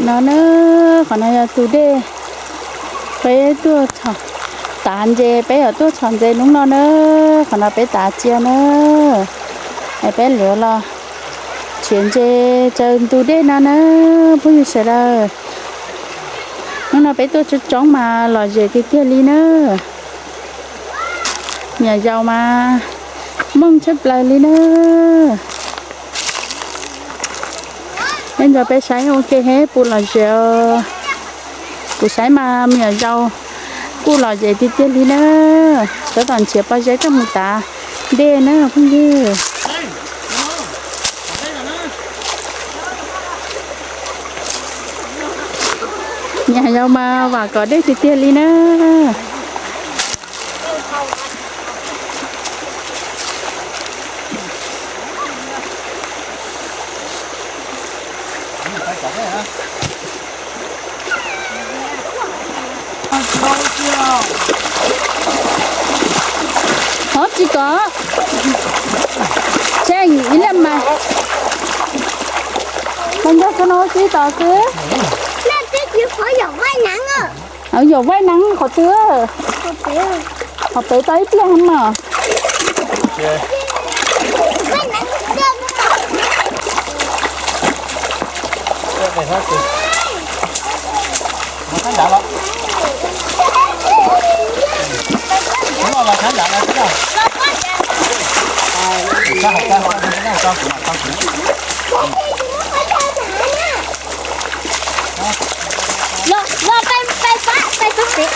No na, qhov no yog tus dej peb tuaj txhom, tav ntses, peb yuav tuaj txhom ntses hnub no na. Qhov no peb tav cia na, es peb lawv los tshiav ntses tsaws tus dej no na, phooj ywg sawv daws. Hnub no peb tuaj tsoob tsoob mas lom zem tiag tiag li na. Me nyuam yaus mas mooj tshaj plaws li na. Peb nco peb saib ua ke he puas lom zem os. Kuv saib mas me nyuam yaus kuj lom zem tiag tiag li na. Tab tom nrhiav pob zeb coj mus tav dej na phooj ywg. Me nyuam yaus mas vam kov dej tiag tiag li na. Hov tsis kov, tseem ib leej mas. Mas nco xwb no tsis tau xwb. Yog vaij neeb qhov twg? Qhov pem tau ib pliag mas. Los, los peb, peb pab, peb pab pem.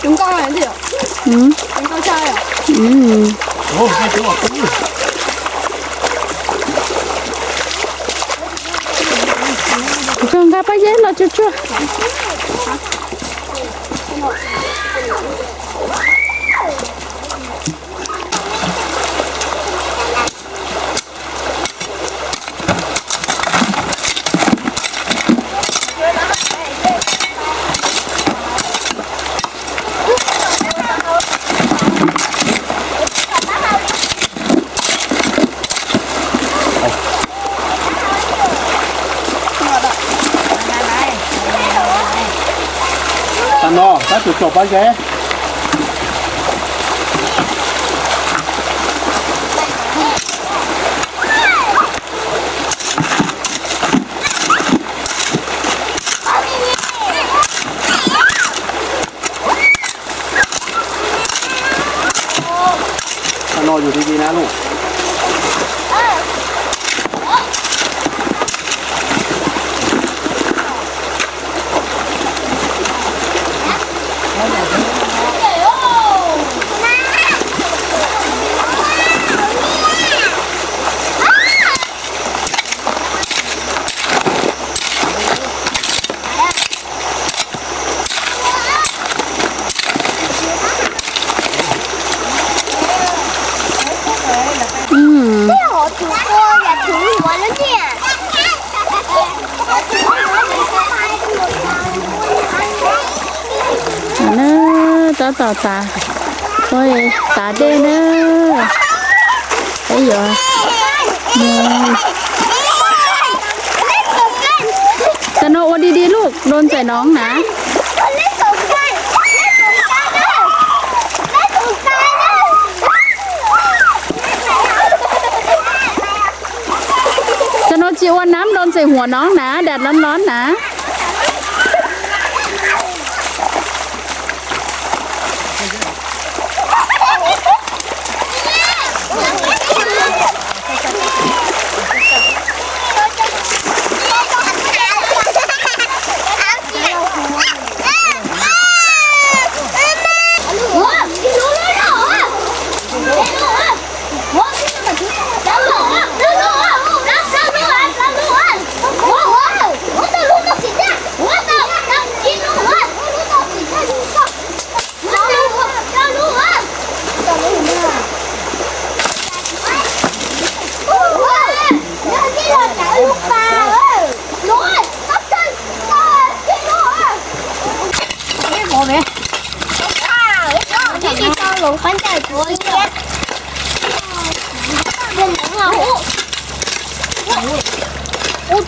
Cov nkauj, cov nkauj tshaj. Tsuag nqa pob zeb los tsuag tsuag. Tam no tab tus tsom pob zeb. Tam no yus di di na lauj. Tab tom tav, tav dej na. Peb yuav mus. Tam no ua di di lauj, rau ntxim no na. Tam no tsis ua nab rau ntxim huam no na, dam lon lon na.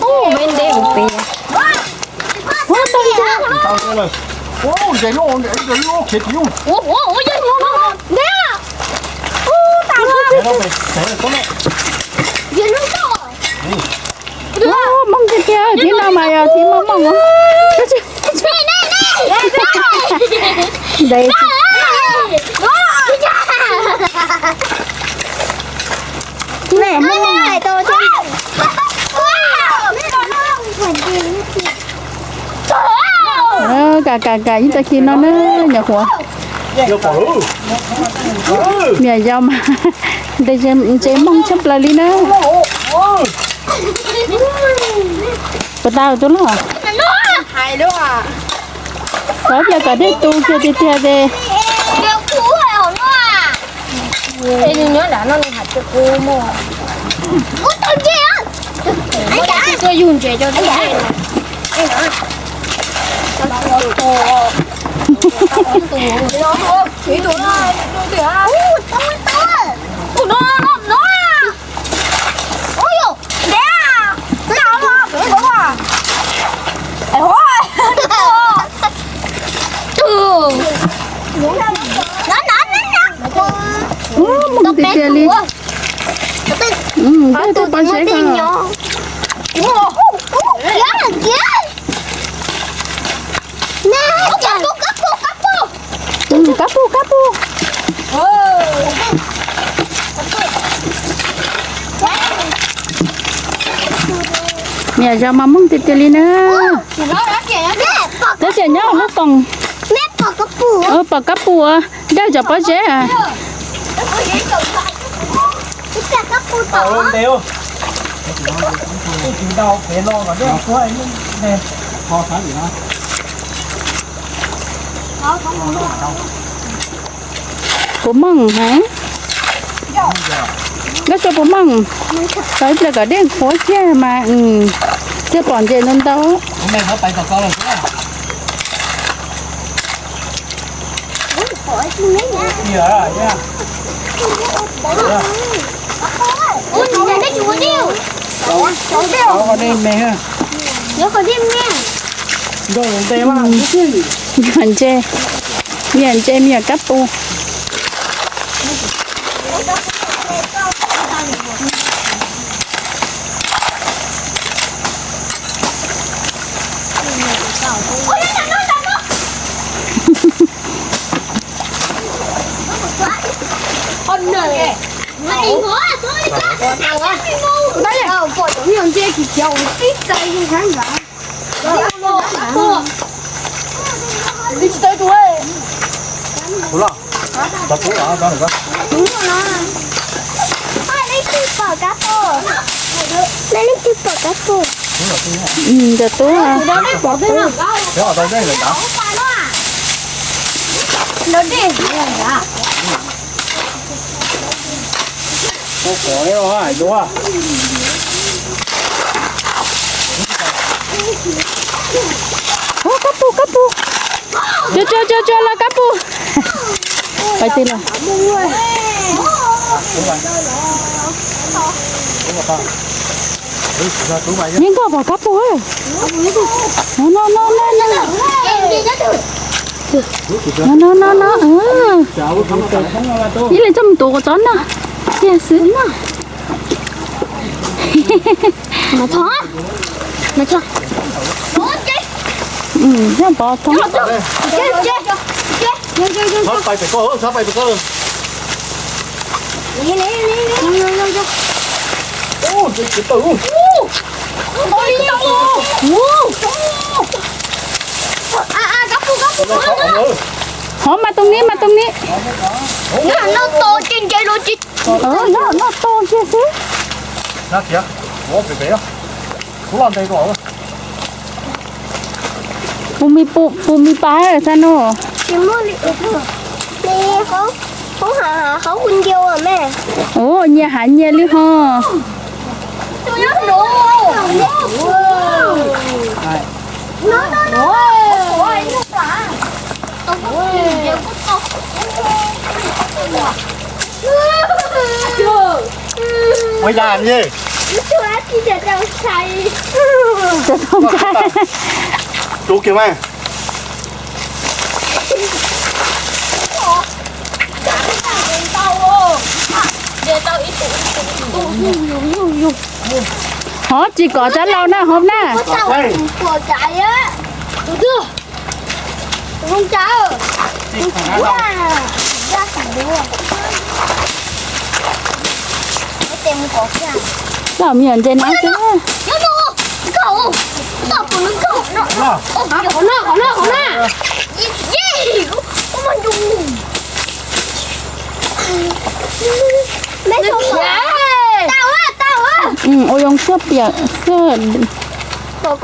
Ub, me nteb kuv pem. Ub, tau ntses. Ntses loj, ntses loj khiav tim ub. Ub, tas. Ub, Hmoob tiag tiag, thib no mas yog thib Hmoob Hmoob. Ntev. Kam kam kam ib tag kis no na nyuam qhuav. Niam yau mas ntses mooj tshaj plaws li na. Puas tau tus loj? Kov cia kom dej tu kiag tiag tiag ces. Tuaj yug ntses cov dej. Ub, mooj tiag tiag li. Ub, tej pob zeb ko. Kab pug, kab pug. Niam yau mas mooj tiag tiag li na. Tab sis nyob hauv lub koos. Pom kab pug, dag cov pob zeb. Puas mooj heev? Koj xav puas mooj? Tau ib pliag kom dej qhuav kiag mas thiaj pom ntses ntau ntau. Ntses, me nyuam ntses, me nyuam kab pug. Ntawm tub. Ub, kab pug, kab pug. Tsuag tsuag tsuag tsuag los kab pug. Pais twg los? Yeej nkauj pom kab pug. No no no no no. No no no no. Ib leeg coj mus tuav kom txhob noj kiag xwb. Yog pov thoob. Hov, mas toog ni, mas toog ni. Noj to kiag xwb. Pus mis pas xwb no. Ua nyias hav nyias li ho. Ua yam ne. Cov tau ntshai. Rub kiag mas. Hov tsis kom rab lau na, hov na. Lau me nyuam ntses no xwb. Ua zoo xwb piam xwb. Cov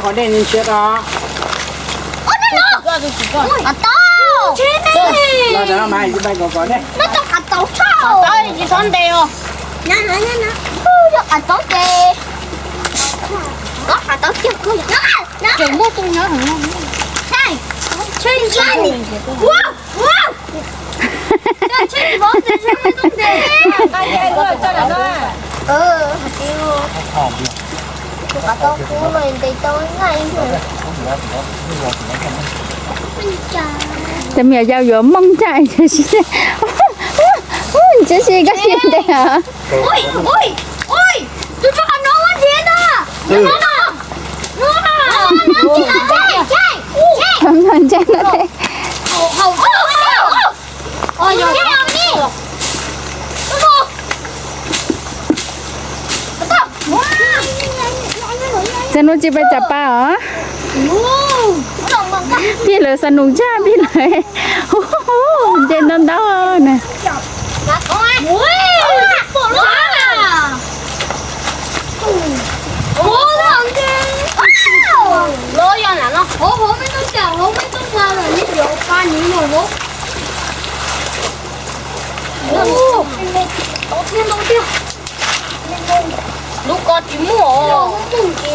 qos dej ni ntshiab tau. Qos taub. Qos taub tsis txhob ntes os. Yog qos taub ces, qos taub ces tseem muaj tus nyob heev. Tus me nyuam yaus yuav mooj ncaim, ntsib si koj siab ntev os. Tus tsov no nrhiav ntag. Ntshai no thiab. Xab nus tsis pais cam pas os. Pij lawv xab nus ntshai pij lawv. Nce ntau ntau na. Lub ko tsis muaj os.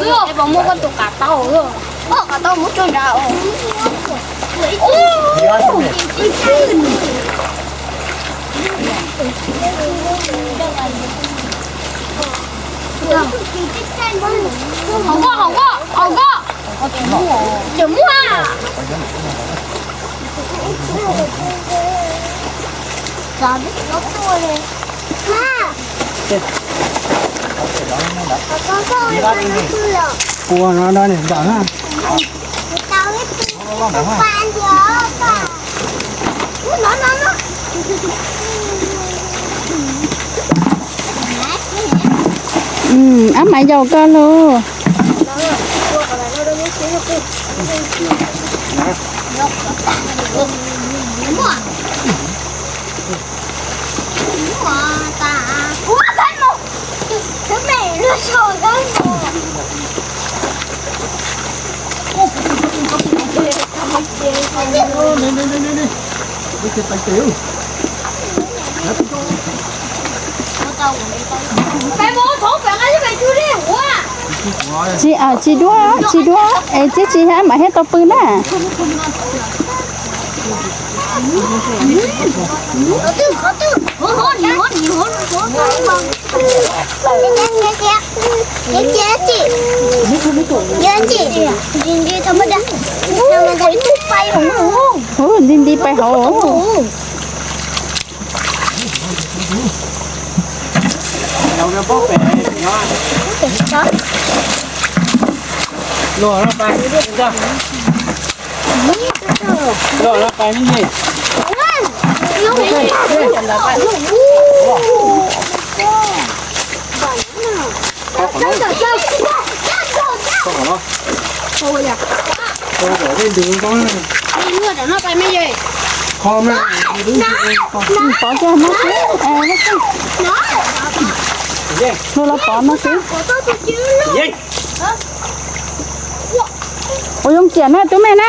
Xwb es puas muaj koj tus qav taub? Koj qav taub muab tso nrad os. Haus koj, haus koj, haus koj. Tseem muaj. Ua no no niam ntawm na. Ab mas yau koj lauj. Tsis, tsis duab, tsis duab es tib tsis hab mas thiaj tau pw na. Ub, nti nti pais hauv. Pov kiag no xwb, luag los pov no xwb. Ua zoo ciam na tub me na.